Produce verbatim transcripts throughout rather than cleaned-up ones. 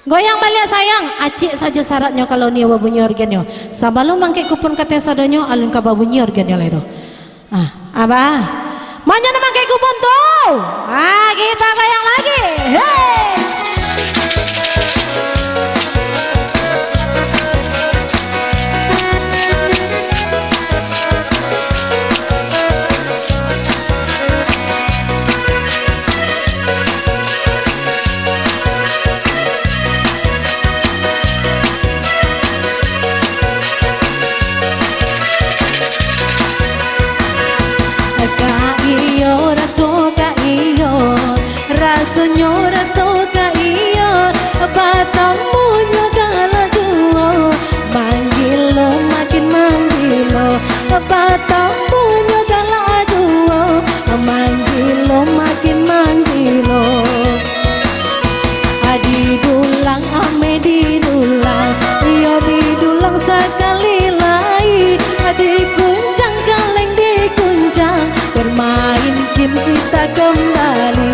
Goyang baliak sayang, acik sajo syaratnyo kalau nio babunyi organnyo. Sabalun mangkek kupon kateh sadonyo, alun ka babunyi organnyo lai doh. Ah, abah. Manyo nan mangkek kupon tu. Ah, kita goyang lagi. Hei. Ka iyo, raso ka iyo, rasonyo raso ka iyo, batamunyo galak juo, manggilo makin manggilo, batamunyo galak juo, manggilo makin manggilo. Adi dulang, ame di dulang, iyo di dulang sakali lai. Adi kuncang, kaleng di kuncang, bermain game kita kembali.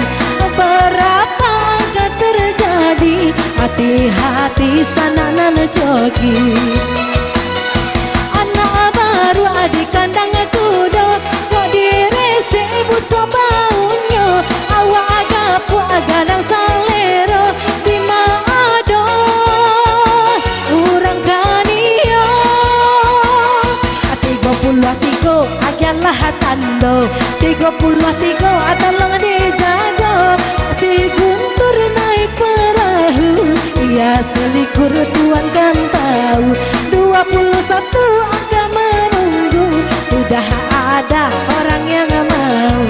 Berapa angka terjadi, hati-hati sanak nan coki. Anak baru adi kandang kudo, kok diresek buso baunyo, awak gapuak gadang salero, dima ado urang kanio. Tigo puluah tigo agianlah tando, tigo puluah tigo tolong dijago, si Guntur naik perahu, iya salikur Tuan kan tahu, dua puluh satu angka menunggu, sudah ada orang yang mau.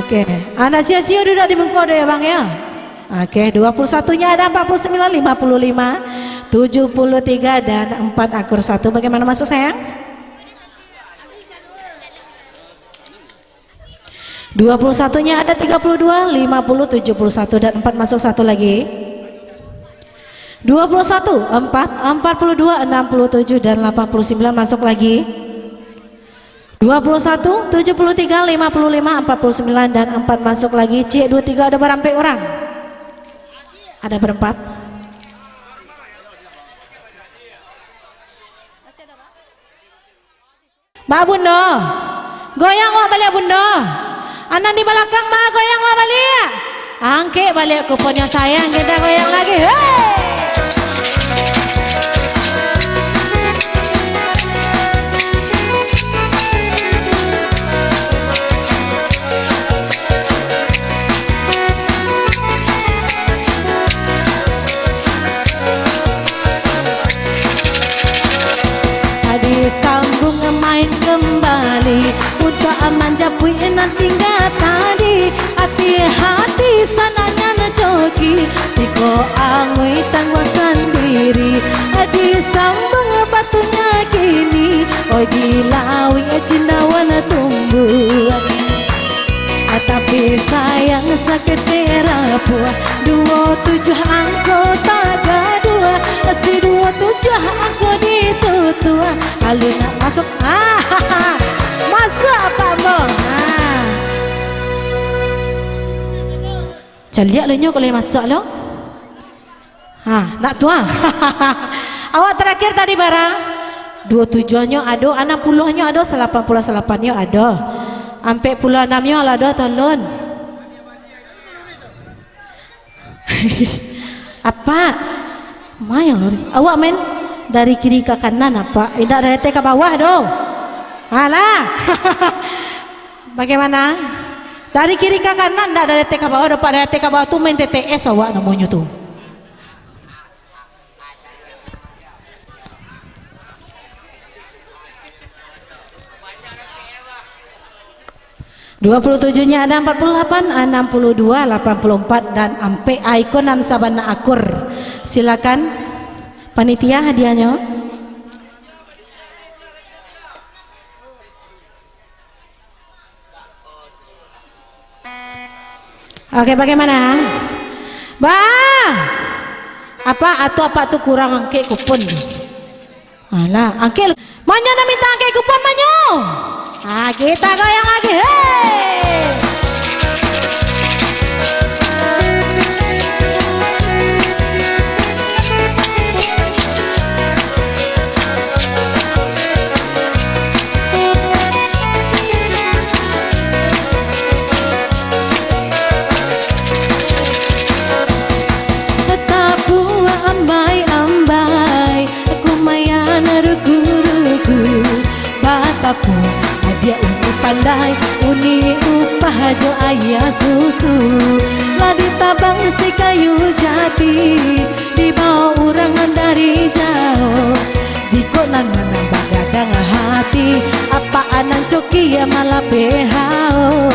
Oke, anak sio-sio duduak di muko do ya, Bang, ya. Oke, dua puluh satunya ada empat puluh sembilan, lima puluh lima, tujuh puluh tiga, dan empat akur satu. Bagaimana masuk, sayang? Dua puluh satunya ada tiga puluh dua, lima puluh, tujuh puluh satu, dan empat masuk satu lagi. Dua puluh satu, empat, empat puluh dua, enam puluh tujuh, dan delapan puluh sembilan masuk lagi. Dua puluh satu, tujuh puluh tiga, lima puluh lima, empat puluh sembilan, dan empat masuk lagi. Ciek, dua, tiga, ada barampek urang? Ada berempat? Ba Bundo. Goyang wak baliak, Bundo. Anak di balakang, ma, goyang wak baliak. Angkek baliak kuponnyo, sayang, kita goyang lagi. Hei! Disambung main kembali, untuak manjapuik nan tingga tadi. Hati-hati sanak nan coki, jikok angui tangguang sandiri. Disambung batunyo kini, oi, di lauik cindauan tumbuah. Tapi sayang saketek rapuah, duo tujuah angko tagaduah, si duo tujuah angko ditutuah. Alun nak masuk, ah, masuk apa ambo? Ah. Caliak lo nyo kalau masuk lo. Ha, nak tu, ha. Awak terakhir tadi bara? Duo tujuahnyo ado, anam puluahnyo ado, salapan puluah salapannyo ado. Ampek puluah anamnyo lah ado, tolon. Apak, main lori. Awak main dari kiri ka kanan, Apak. Indak dari ateh ka bawah doh. Alah. Bagaimana? Dari kiri ka kanan, ndak dari ateh ka bawah, doh, Pak. Dari ateh ka bawah tu main T T S awak namonyo tu. Dua puluh tujuhnya ada empat puluh delapan, enam puluh dua, delapan puluh empat, dan ampek, ah, iko nan sabana akur. Silakan, panitia, hadiahnyo. Oke, bagaimana? Bah! Apa, atau apa tu kurang angkek kupon? Alah, angkek. Manyo nak minta angkek kupon, manyo? Ah, kita goyang lagi. Hei! Andai uni upah jo aia susu, lah ditabang si kayu jati, dibawa urang dari jauh. Jikok nan manambah gadang hati, apak nan coki malapeh hao.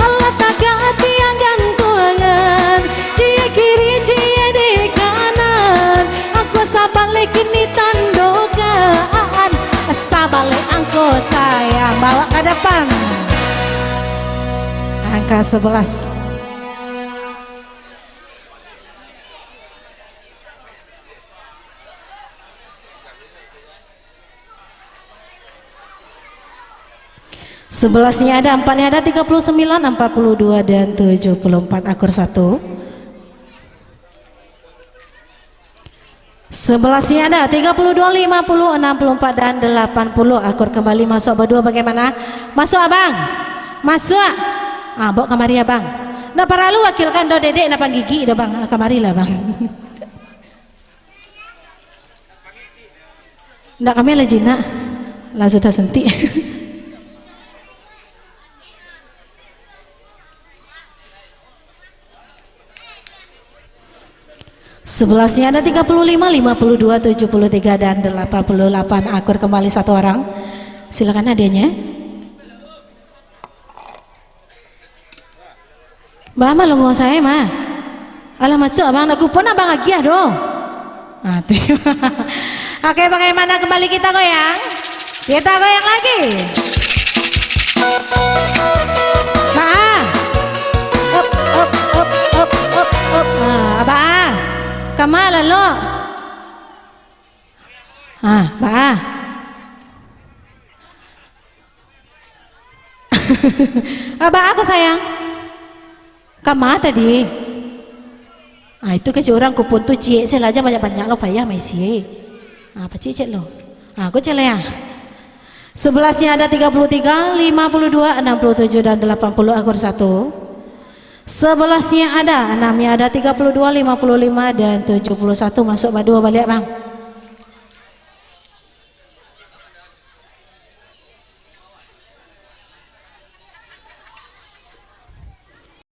Alah tagak tiang gantuangan, ciek kiri ciek di kanan, angko sabaleh kini tandokan, sabaleh angko sayang. Bawa ka dapan. Angka sebelas. Sebelasnya ada, empatnya ada, tiga puluh sembilan, empat puluh dua, dan tujuh puluh empat, akur satu. Sebelasnya ada, tiga puluh dua, lima puluh, enam puluh empat, dan delapan puluh, akur kembali, masuk berdua bagaimana? Masuk, Abang? Masuk? Ah, bawa kamari, Abang. Ndak paralu wakilkan doh, Dedek, ndak panggigi doh, Bang. Ah, kamarilah, Bang. Ndak, kami lah jinak. Lah sudah suntik. Sebelasnya ada tiga puluh lima, lima puluh dua, tujuh puluh tiga, dan delapan puluh delapan. Akur kembali satu orang. Silakan hadiahnya. Bah, malongo sae mah. Alah, masuk abang, nak kupon abang agiah doh. Ah, tu. Oke, bagaimana, kembali kita goyang? Kita goyang lagi. Bah. Up, up, up, up, up, up. Ah, abah. Kama lalu? Ah, bah. Abah aku, sayang. Kama tadi? Ah, itu kecek urang, kupon tu ciek se lah, jan banyak-banyak lo, payah maisi. Ah, pacik cek lo. Ah, aku cek lah ya. Sebelasnya ada tiga puluh tiga, lima puluh dua, enam puluh tujuh, dan delapan puluh, akur satu. Sebelasnya ada, enamnya ada tiga puluh dua, lima puluh lima, dan tujuh puluh satu, masuk badua baliak, bang.